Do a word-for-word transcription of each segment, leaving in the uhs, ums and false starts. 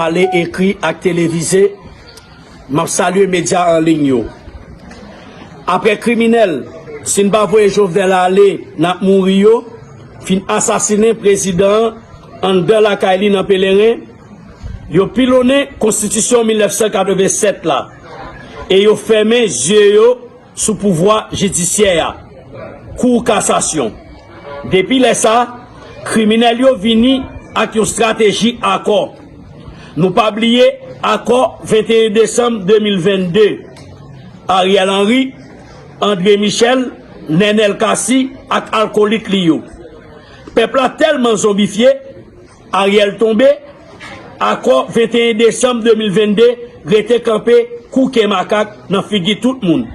pale, ekri ak televize, m ap salye medya an liy yo. Apre kriminèl, si n pa voye Jovenel ale, n ap mouri yo, fin asasinen prezidan an anndan lakay li nan Pelerin, yo pilonnen konstitisyon mil nèf san katreven sèt la e yo fèmen zye yo sou pouvwa jidisyè a, Kou Kasasyon. Depi lè sa, kriminèl yo vini ak yon estrateji akò. Nou pa bliye akò venteyen desanm de mil vennde, Ariel Henry, André Michel, Nenel Cassy ak alkolik li yo. Pèp la tèlman zonbifye, Ariel tonbe, akò venteyen desanm de mil vennde rete kanpe kou ke makak nan figi tout moun.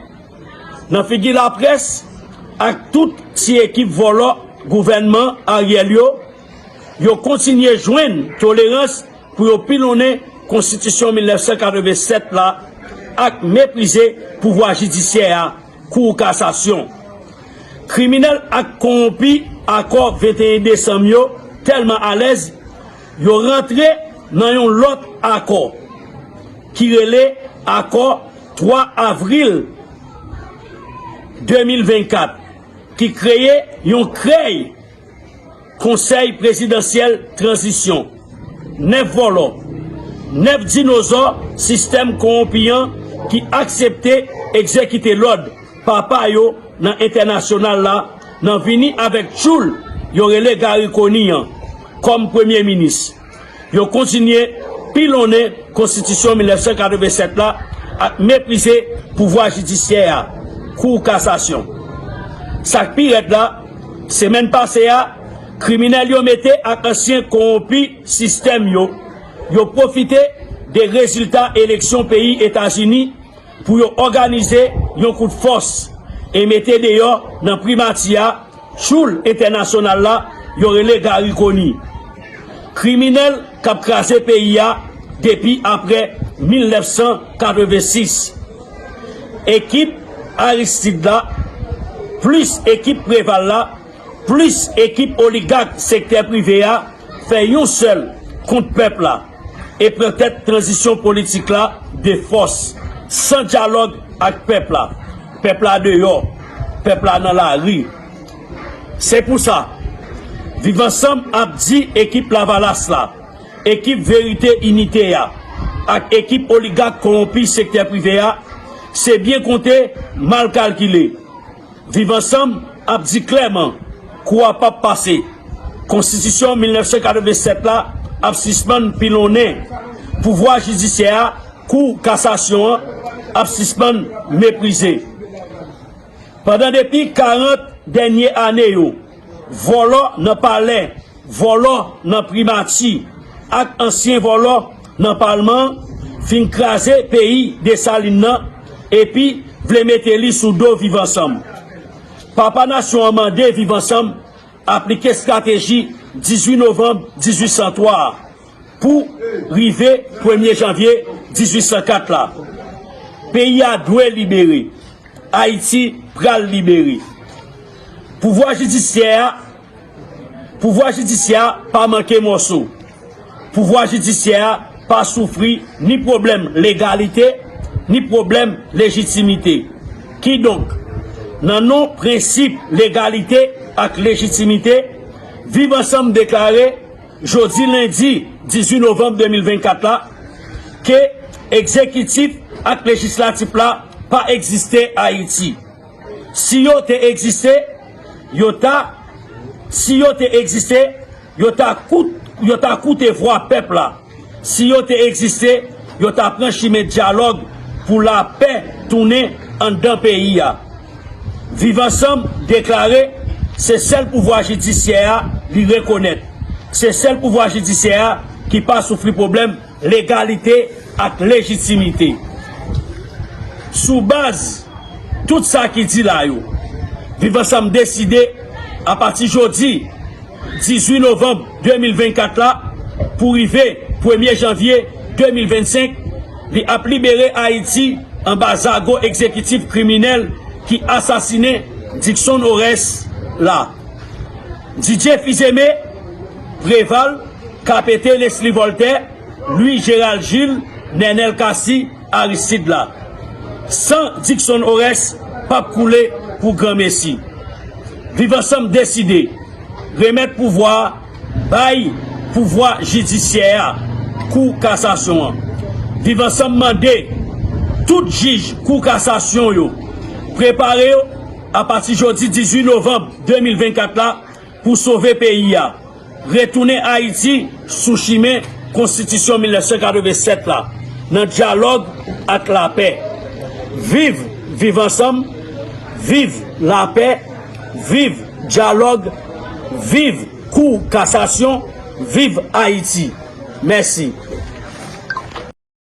Nan figi laprès ak tout ti ekip vòlò gouvènman Ariel yo, yo kontinye jwenn tolerans pou yo pilonnen konstitisyon mil nèf san katreven sèt la ak meprize pouvwa jidisyè a, Kou Kasasyon. Kriminèl ak kowonpi akò venteyen desanm yo tèlman alèz, yo rantre nan yon lòt akò ki rele akò twa avril de mil vennkat, ki kreye yon krèy Konsèy Prezidansyèl Tranzisyon. Nèf vòlò, nèf dinozò sistèm kowonpi an ki aksepte egzekite lòd papa yo nan entènasyonal la nan vini avèk tchoul yo rele Garry Conille an kòm premye minis. Yo kontinye pilonnen konstitisyon mil nèf san katreven sèt la ak meprize pouvwa jidisyè a, Kou Kasasyon. Sa k pi rèd la, semèn pase a, kriminèl yo mete ak ansyen kowonpi sistèm yo, yo pwofite de rezilta eleksyon peyi Etazini pou yo òganize yon kout fòs e mete deyò nan primati a tchoul entènasyonal la yo rele Garry Conille. Kriminèl k ap kraze peyi a depi apre mil nèf san katreven sis. Ekip Aristide la, plis ekip Preval la, plis ekip oligak sektè prive a fè yon sèl kont pèp la e pran tèt tranzisyon politik la de fòs, san dyalòg ak pèp la. Pèp la deyò, pèp la nan lari. Se pou sa, Viv Ansanm ap di ekip Lavalas la, ekip Verite Inite a, ak ekip oligak kowonpi sektè prive a, se byen konte, mal kalkile. Viv Ansanm ap di klèman, kou a p ap pase. Konstitisyon mil nèf san katreven sèt la ap sispann pilonnen. Pouvwa jidisyè a, Kou Kasasyon an, ap sispann meprize. Pandan depi karant dènye ane yo, vòlò nan palè, vòlò nan primati ak ansyen vòlò nan palman an fin kraze peyi Desalin nan epi vle mete li sou do Viv Ansanm. Papa nasyon an mande Viv Ansanm aplike estrateji dizuit novanm dizuit san twa a pou rive premye janvye dizuit san kat la. Peyi a dwe libere. Ayiti pral libere. Pouvwa jidisyè a, pouvwa jidisyè a pa manke mòso. Pouvwa jidisyè a pa soufri ni pwoblèm legalite, ni pwoblèm lejitimite. Kidonk, nan non prensip legalite ak lejitimite, Viv Ansanm deklare jodi lendi dizuit novanm de mil vennkat la, ke egzekitif ak lejislatif la pa egziste Ayiti. Si yo te egziste, yo ta, si yo te egziste, yo ta kout, yo ta koute vwa pèp la. Si yo te egziste, yo ta pran chimen dyalòg pou lapè tounen anndan peyi a. Viv Ansanm deklare se sèl pouvwa jidisyè a li rekonèt. Se sèl pouvwa jidisyè a ki pa soufri pwoblèm legalite ak lejitimite. Sou baz tout sa ki di la yo, Viv Ansanm deside, apati jodi dizuit novanm de mil vennkat la pou rive premye janvye de mil vennsenk, li ap libere Ayiti anba zago egzekitif kriminèl ki asasinen Dickson Orès la. Didier Fils-Aimé, Preval, K P T, Leslie Voltaire, Louis Gérald Gilles, Nènèl Cassy, Aristide la. San Dickson Orès p ap koule pou granmesi. Viv Ansanm deside remèt pouvwa a bay pouvwa jidisyè a, Kou Kasasyon an. Viv Ansanm mande tout jij Kou Kasasyon yo prepare yo apati jodi dizuit novanm de mil vennkat la pou sove peyi a, retounen Ayiti sou chimen Konstitisyon mil nèf san katrevennsèt la, nan dyalòg ak lapè. Viv Viv Ansanm, viv lapè, viv dyalòg, viv Kou Kasasyon, viv Ayiti. Mèsi.